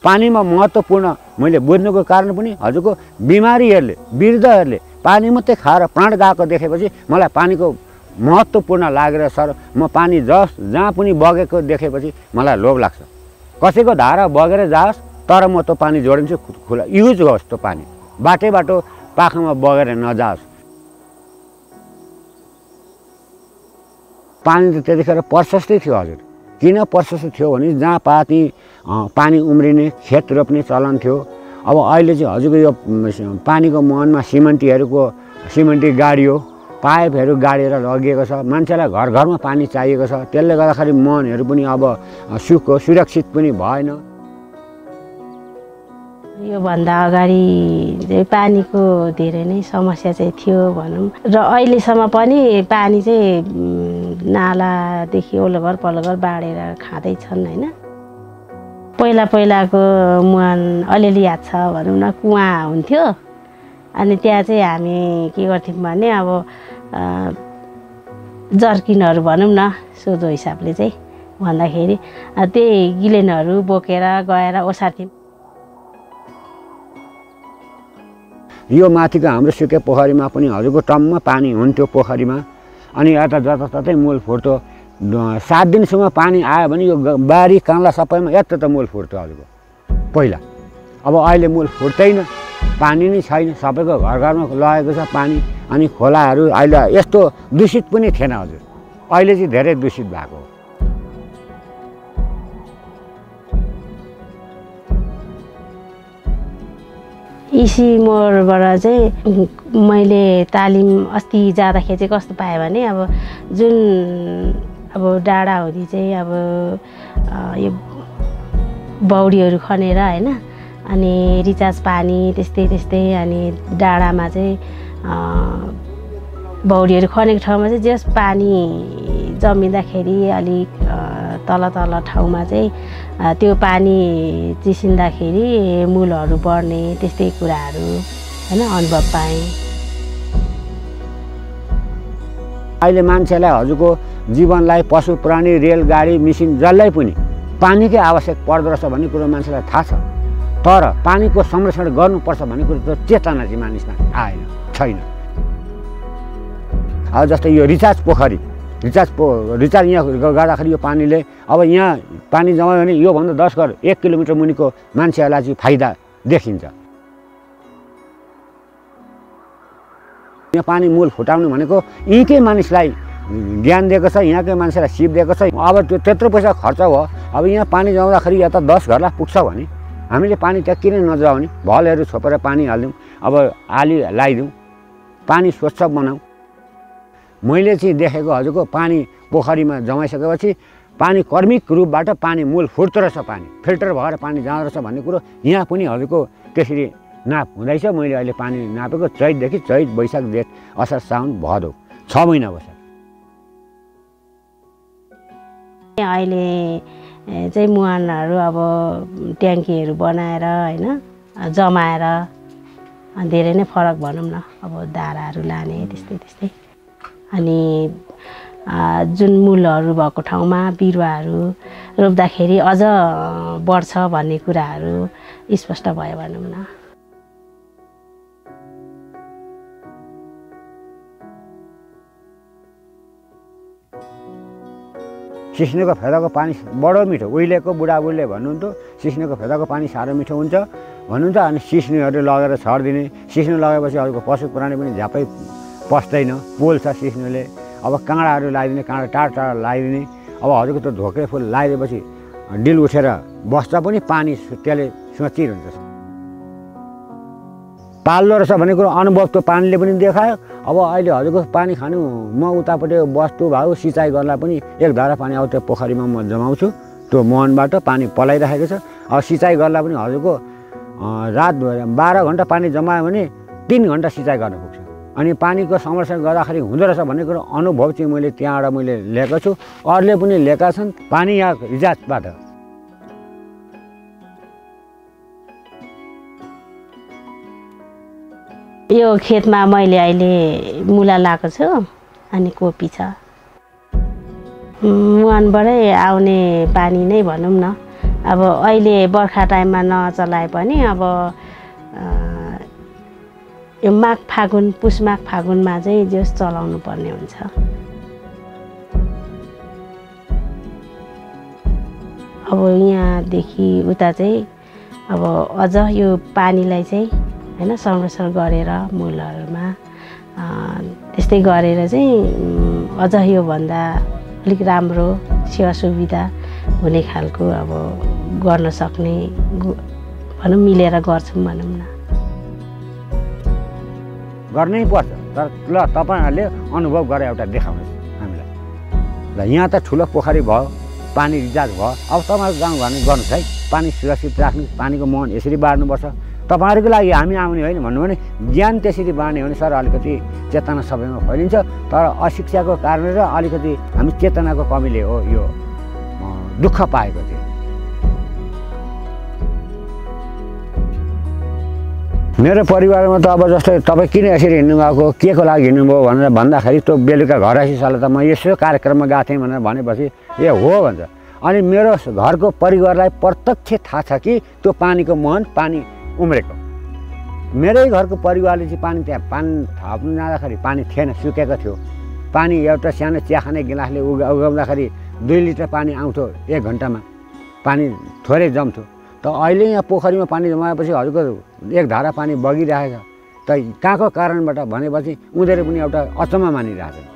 पानीमा महत्त्वपूर्ण मैले बुझ्नुको कारण पनि हजुरको बिमारीहरूले वृद्धहरूले पानी मात्रै खाएर प्राण गएको देखेपछि मलाई पानीको महत्त्वपूर्ण लागेर सर म पानी जहाँ पनि बगेको देखेपछि मलाई लोभ लाग्छ। कसैको धारा बगेर जाओस् तर म त्यो पानी जोडिन्छु, खुला युज होस् त्यो पानी, बाटो पाखामा बगेर नजाओस्। पानी त त्यतिखेर प्रशस्तै थियो हजुर। किन प्रशस्त थियो भने जहाँ पाती पानी उम्रिने खेत रोप्ने चलन थियो। अब अहिले चाहिँ हजुरको यो पानीको मुहानमा सिमेन्टी गाडियो, पाइपहरू गाडेर लगिएको छ, मान्छेलाई घर घरमा पानी चाहिएको छ। त्यसले गर्दाखेरि मुहानहरू पनि अब सुरक्षित पनि भएन। योभन्दा अगाडि चाहिँ पानीको धेरै नै समस्या चाहिँ थियो भनौँ, र अहिलेसम्म पनि पानी चाहिँ नालादेखि ओल्लोघर पल्लोघर बाढेर खाँदैछन् होइन। पहिलाको मुहान अलिअलि याद छ भनौँ न, कुवा हुन्थ्यो। अनि त्यहाँ चाहिँ हामी के गर्थ्यौँ भने अब जर्किनहरू भनौँ न सोझो हिसाबले चाहिँ भन्दाखेरि त्यही गिलेनहरू बोकेर गएर ओसार्थ्यौँ। यो माथिको हाम्रो सुके पोखरीमा पनि हजुरको टम्म पानी हुन्थ्यो पोखरीमा। अनि यता जताततै मूल फुट्थ्यो। 7 दिनसम्म पानी आयो भने यो बारी काँला सबैमा यत्रो त मूल फुट्थ्यो हजुरको पहिला। अब अहिले मूल फुट्दैन, पानी नै छैन, सबैको घर घरमा लगेको छ पानी। अनि खोलाहरू अहिले यस्तो दूषित पनि थिएन हजुर, अहिले चाहिँ धेरै दूषित भएको हो। इसी मोडबाट चाहिँ मैले तालिम अस्ति जाँदाखेरि चाहिँ कस्तो पाएँ भने अब जुन अब डाँडा हुँदी चाहिँ अब यो बौडीहरू खनेर होइन, अनि रिचार्ज पानी त्यस्तै अनि डाँडामा चाहिँ बौडीहरू खनेको ठाउँमा चाहिँ जस पानी जमिँदाखेरि अलिक तल ठाउँमा चाहिँ त्यो पानी चिसिँदाखेरि मूलहरू बढ्ने त्यस्तै कुराहरू होइन अनुभव पाएँ। अहिले मान्छेलाई हजुरको जीवनलाई पशु प्राणी रेलगाडी मिसिन जसलाई पनि पानीकै आवश्यक पर्दो रहेछ भन्ने कुरो मान्छेलाई थाहा छ। तर पानीको संरक्षण गर्नुपर्छ भन्ने कुरो त चेतना चाहिँ मानिसमा छैन। अब जस्तै यो रिचार्ज पोखरी रिचार्ज यहाँ गर्दाखेरि यो पानीले अब यहाँ पानी जमायो भने योभन्दा 10 घर 1 किलोमिटर मुनिको मान्छेहरूलाई चाहिँ फाइदा देखिन्छ। यहाँ पानी मूल फुटाउनु भनेको यहीँकै मानिसलाई ज्ञान दिएको छ, यहाँकै मान्छेलाई सिप दिएको छ। अब त्यो त्यत्रो पैसा खर्च हो। अब यहाँ पानी जमाउँदाखेरि यता 10 घरलाई पुग्छ भने हामीले पानी त्यहाँ किन नजमाउने, भलहरू छोपेर पानी हालिदिउँ, अब आली लगाइदिउँ, पानी स्वच्छ बनाऊ। मैले चाहिँ देखेको हजुरको पानी पोखरीमा जमाइसकेपछि पानी कर्मिक रूपबाट पानी मूल फुट्दो रहेछ, पानी फिल्टर भएर पानी जाँदो रहेछ भन्ने कुरो यहाँ पनि हजुरको त्यसरी नाप हुँदैछ। मैले अहिले पानी नापेको चैतदेखि चैत वैशाख जेठ असार साउन भदौ 6 महिना बस्छ। अहिले चाहिँ मुहानहरू अब ट्याङ्कीहरू बनाएर होइन जमाएर धेरै नै फरक भनौँ न, अब धाराहरू लाने त्यस्तै। अनि जुन मूलहरू भएको ठाउँमा बिरुवाहरू रोप्दाखेरि अझ बढ्छ भन्ने कुराहरू स्पष्ट भयो भनौँ न। सिस्नुको फेदाको पानी बडो मिठो, उहिलेको बुढाबुढीले भन्नुहुन्थ्यो सिस्नुको फेदाको पानी साह्रो मिठो हुन्छ भन्नुहुन्छ। अनि सिस्नुहरू लगेर छरिदिने, सिस्नु लगाएपछि अरूको पशु प्राणी पनि झ्यापै पस्दैन, पोल्छ सिस्नुले। अब काँडाहरू लगाइदिने, काँडा टाढा लगाइदिने। अब हजुरको त्यो धोक्रे फुल लगाइदिएपछि डिल उठेर बस्छ पनि, पानी त्यसले सुचिर हुन्छ। पाल्दो रहेछ भन्ने कुरो अनुभव त्यो पानीले पनि देखायो। अब अहिले हजुरको पानी खानु म उतापट्टि वस्तु भाउ सिँचाइ गर्दा पनि 1 धारा पानी अब त्यो पोखरीमा म जमाउँछु, त्यो मुहानबाट पानी पलाइराखेको छ। अब सिँचाइ गर्दा पनि हजुरको रात 12 घन्टा पानी जमायो भने 3 घन्टा सिँचाइ गर्न पुग्छ। अनि पानीको संरक्षण गर्दाखेरि हुँदो रहेछ भन्ने कुरो अनुभव चाहिँ मैले त्यहाँबाट मैले लिएको छु, अरूले पनि लिएका छन्। पानी यहाँ रिचार्जबाट यो खेतमा मैले अहिले मुला लगाएको छु, अनि कोपी छ। मुहानबाटै आउने पानी नै भनौँ न, अब अहिले बर्खा टाइममा नचलाए पनि अब यो माघ फागुन पुष माघ फागुनमा चाहिँ जस चलाउनु पर्ने हुन्छ। अब यहाँदेखि उता चाहिँ अब अझ यो पानीलाई चाहिँ हैन संरक्षण गरेर मूलहरूमा त्यस्तै गरेर चाहिँ अझ योभन्दा अलिक राम्रो सेवा सुविधा हुने खालको अब गर्न सक्ने भनौँ मिलेर गर्छौँ भनौँ न। गर्नै पर्छ तर ल तपाईँहरूले अनुभव गरेर एउटा देखाउनुहोस् हामीलाई। ल यहाँ त ठुलो पोखरी भयो, पानी रिचार्ज भयो, अब तपाईँहरूको गाउँघरमा गर्नुहोस् है, पानी सुरक्षित राख्नु, पानीको मुहान यसरी बाँड्नुपर्छ। तपाईँहरूको लागि हामी आउने होइन भन्नु भने ज्ञान त्यसरी बाँड्ने हो भने सर अलिकति चेतना सबैमा फैलिन्छ। तर अशिक्षाको कारणले र अलिकति हामी चेतनाको कमीले हो यो दुःख पाएको थियो। मेरो परिवारमा त अब जस्तै तपाईँ किन यसरी हिँड्नुभएको, के को लागि हिँड्नुभयो भनेर भन्दाखेरि त्यो बेलुका घर आइसकेर त म यसो कार्यक्रममा गएको थिएँ भनेर भनेपछि ए हो भन्छ। अनि मेरो घरको परिवारलाई प्रत्यक्ष थाहा छ कि त्यो पानीको मुहान पानी उम्रेको। मेरै घरको परिवारले चाहिँ पानी त्यहाँ पानी थप्नु जाँदाखेरि पानी थिएन, सुकेको थियो। पानी एउटा सानो चिया खाने गिलासले उगाउँदाखेरि 2 लिटर पानी आउँथ्यो 1 घन्टामा, पानी थोरै जम्थ्यो। त अहिले यहाँ पोखरीमा पानी जमाएपछि हजुरको 1 धारा पानी बगिरहेको छ। त कहाँको कारणबाट भनेपछि उनीहरू पनि एउटा अचम्म मानिरहेछन्।